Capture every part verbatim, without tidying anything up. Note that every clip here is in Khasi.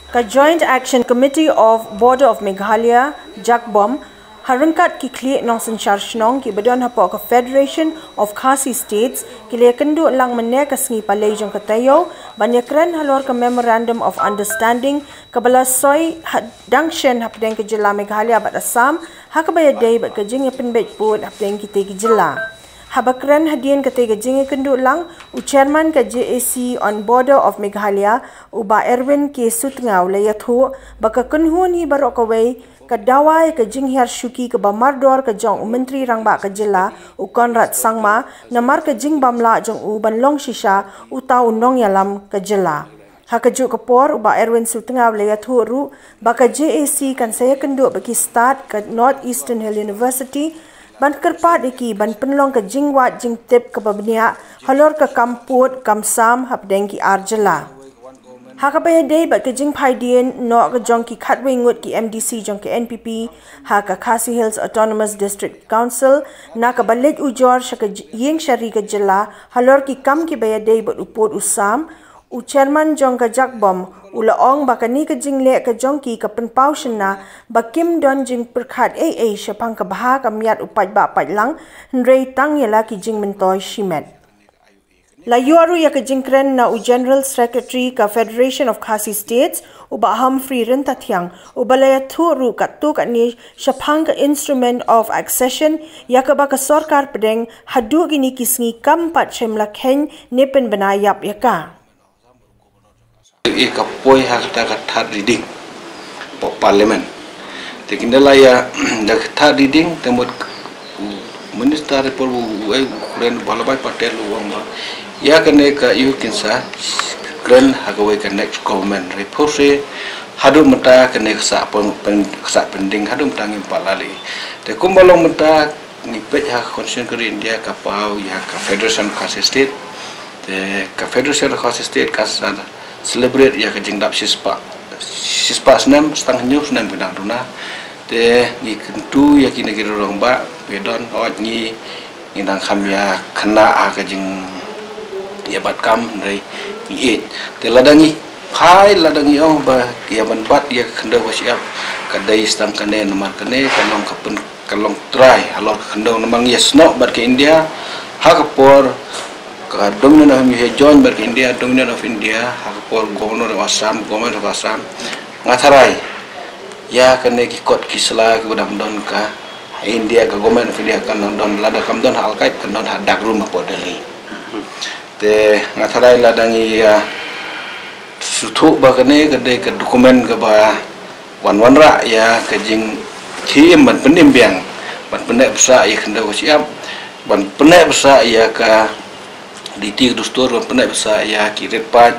Ka Joint Action Committee of Border of Meghalaya, JACBOM, ha ryngkat ki khlieh nongsynshar shnong kiba don hapoh ka Federation of Khasi States, ki la ïakynduh lang mynne ka sngi Palei jong ka taïew ban ïakren halor ka Memorandum of Understanding kaba la soi ha dang shen hapdeng ka jylla Meghalaya bad Assam, ha kaba ïadei bad ka jingïapynbeit pud hapdeng kitei ki jylla. Haba kren hadien katei ka jingïakynduh lang, u Chairman ka JAC on Border of Meghalaya, u Bah Erwin K Sutnga u la ïathuh ba ka kynhun hi baroh kawei ka dawa ïa ka jinghiar shuki kaba mardor ka jong u Myntri Rangbah ka jylla, u Conrad Sangma, namar ka jingbym lah jong u ban long shisha uta u nongïalam ka jylla. Ha kajuh ka por, u Bah Erwin Sutnga u la ïathuh ruh ba ka JAC kan sa ïakynduh bad ki stad ka North Eastern Hill University ban kyrpad ïa ki ban pynlong ka jingwad jingtip kaba bniah halor ka kam pud kam sam hapdeng ki ar jylla. Ha kaba ïadei bad ka jingphaidien noh ka jong ki khatwei ngut ki MDC jong ka NPP ha ka Khasi Hills Autonomous District Council, na kaba leit ujor sha ka j-, ïing sha ri ka jylla halor ki kam kiba ïadei bad u pud u sam, u Chairman jong ka JACBOM u la ong ba kane ka jingleh ka jong ki ka pynpaw shynna ba kim don jingpyrkhat ei ei shaphang ka bha ka miat u paidbah paidlang, hynrei tang ïa la ki jingmyntoi shimet. La ïoh ruh ïa ka jingkren na u General Secretary ka Federation of Khasi States, u Bah Humphrey Ryntathiang, uba la ïathuh ruh katto katne shaphang ka Instrument of Accession ïa kaba ka sorkar pdeng haduh kine ki sngi kam pat shym la kheiñ ne pynbna ïap ïa ka. Ïa ka poi ha kata ka third reading pa Parliament. Te kin da la ïa da ka third reading te mut u Minister report u, u, u Khuren Ballabhai Patel u ong ba ïa kane ka ïa kin sa kren ha kawei ka next government report se haduh mynta kane ka sa pyn, pyn, ka sa pending haduh mynta ngim pat la leh. Te kumba long mynta ngi peit ha Constitution ka ri India ka paw ïa ka Federation of Khasi State. Te ka Federation of Khasi State ka sa celebrate ïa ka jingdap shispah, shispah snem, sa tang hynñiew snem ki dang duna. Te ngi kyntu ïa kine ki rangbah, ki don, hooid ngi, ngi dang kham ïa khynnah ha ka jingïabat kam, hynrei ngi ïeit. Te lada ngi phai, lada ngi ong ba ïa ban bat ïa ka khyndew ka shyiap, ka dei sa tang kane namar kane ka long ka pyn ka long trai halor ka khyndew namar ngi ïasnoh bad ka India ha ka por ka Dominion of India, join bad ka India, Dominion of India ha ka por Governor of Assam, Government of Assam. Nga tharai ïa kane ki kot ki sla kiba dang don ka India, ka Government of India kan dang don, lada kam don ha archive kan don ha dark room hapoh Delhi. Te nga tharai lada ngi, ah, sngewthuh ba kane ka dei ka document kaba wan wanrah ïa ka jingthiem ban pynim biang, ban pynneh pynsah ïa ka khyndew ka shyiap, ban pynneh pynsah ïa ka riti ka dustur, ban pynneh pynsah ïa ki rit paid,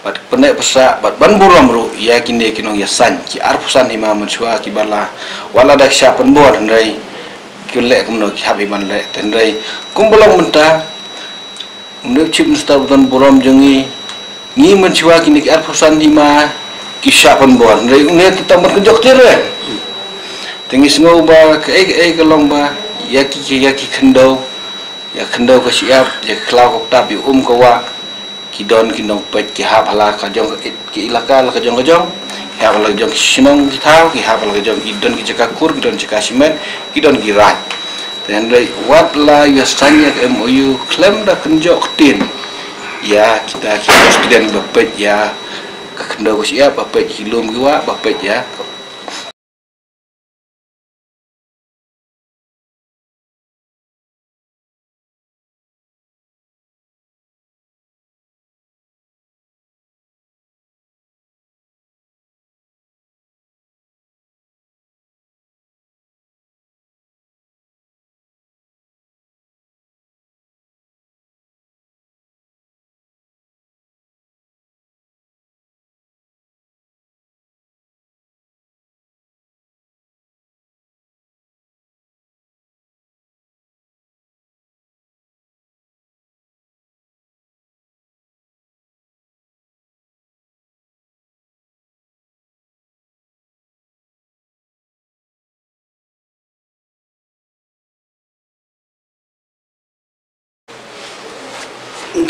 ban pynneh pynsah, ban, ban burom ruh ïa kine ki nongïasaid, ki arphew san hima mynshuwa kiba la, wat la da ki shah pynbor hynrei ki leh kumno ki hap hi ban leh, hynrei kumba long mynta, une u Chief Minister ba don burom jong ngi, ngi mynshuwa kine ki arphew san hima ki shah pynbor. Hynrei une te tang ban kynjoh ktien re. Te ngi sngew ba kaei kaei ka long ba ïa ki, ïa ki khyndew, ïa khyndew ka shyiap, ïa ka khlaw ka btap, ïa um ka wah. Ki don ki nongpeit ki hap ha la ka jong ka ki ilaka la ka jong ka jong, ki hap ha la ka jong ki shnong ki thaw, ki hap ha la ka jong ki don ki jaka kur, ki don jaka shimet, ki don ki raid. Te hynrei wat la ïa sign ïa ka M O U khlem da kynjoh ktien ïa kita ki student ba peit ïa ka khyndew ka shyiap, ba peit ki lum ki wah, ba peit ïa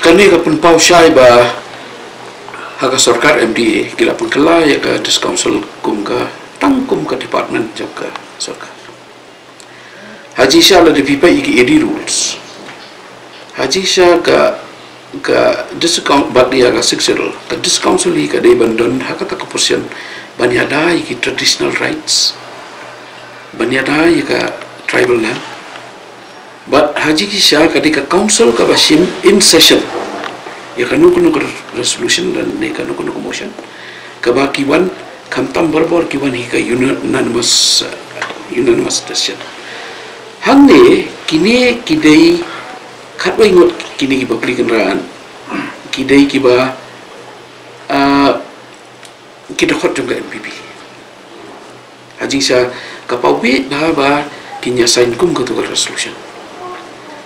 Kane ka pynpaw shai ba Ha ka sorkar M D A ki la pynkylla ïa ka District Council kum ka, tang kum ka department jong ka sorkar. Ha jingshisha lada phi peit ïa ki A D rules, ha jingshisha ka, ka District Coun-, bad ïa ka Sixth Schedule, ka District Council hi ka dei ban don ha kata ka position ban ïada ïa ki traditional rights, ban ïada ïa ka tribal land. Bad ha jingshisha ka dei ka council kaba shim in session ïa kano kano ka resolution lane kano kano ka motion kaba ki wan, khamtam barabor ki wan hi ka unanimous, uh, unanimous decision. Hangne kine ki dei khatwei ngut kine kiba plie kynran, ki dei kiba, uh, ki dkhot jong ka N P P. Ha jingshisha ka pawit bha ba kin ïa sign kum katu ka resolution.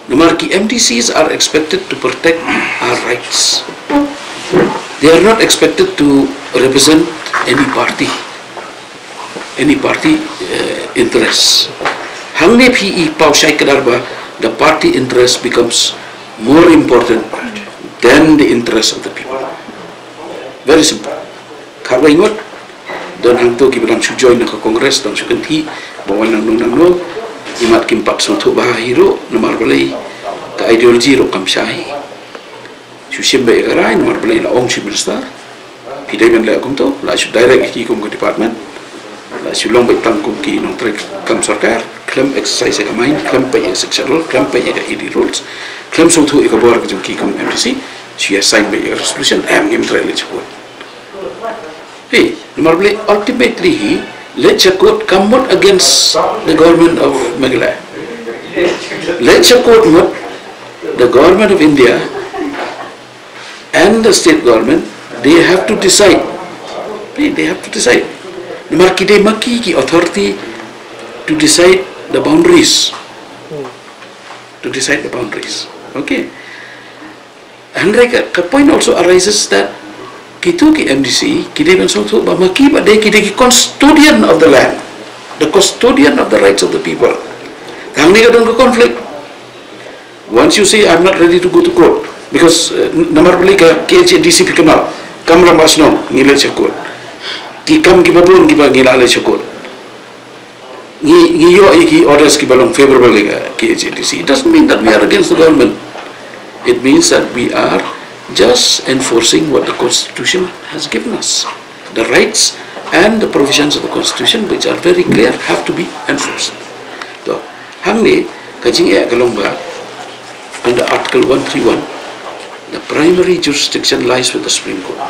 Namar ki M D Cs are expected to protect our rights. They are not expected to represent any party, any party, uh, interests. Hangne phi i paw shai kdar ba the party interest becomes more important than the interest of the people. Very simple. Khatwei ngut, don hangto kiba dang shu join na ka Congress, dang shu kynthih ba wan nangno nangno, imat kim pat sngewthuh bha hi ruh, namar balei ka ideology ruh kam shai. Shu shim beit ïa ka rai, namar balei la ong Chief Minister. Phi dei ban leh kumto, la shu direct ïa ki kum ka department. La shu long beit tang kum ki nongtrei kam sorkar, khlem exercise ïa ka mind, khlem peit ïa ka Sixth Schedule, khlem peit ïa ka A D rules, khlem sngewthuh ïa ka bor ka jong ki kum M D C, shu ïa sign beit ïa ka resolution, em ngim treh leit sha court. Hey, namar balei ultimately hi, leit sha court kam mut against the government of Meghalaya. Leit sha court mut the government of India and the state government, they have to decide. Hey, they have to decide. Namar ki dei ma ki ki authority to decide the boundaries. To decide the boundaries. Okay. Hynrei ka, ka point also arises that kito ki M D C, ki dei ban sngewthuh ba ma ki ba dei, ki dei ki custodian of the land, the custodian of the rights of the people. Hangne ka don ka conflict. Once you say, "I'm not ready to go to court," because, uh, namar balei ka K H A D C phi kynmaw, kam rangbah shnong ngi leit sha court. Ki kam kiba bun kiba ngi la leit sha court. Ngi, ngi ïoh ïa ki orders kiba long favorable ïa ka K H A D C. It doesn't mean that we are against the government. It means that we are just enforcing what the Constitution has given us. The rights and the provisions of the Constitution, which are very clear, have to be enforced. So, hangne ka jingeh ka long ba under Article one three one, the primary jurisdiction lies with the Supreme Court.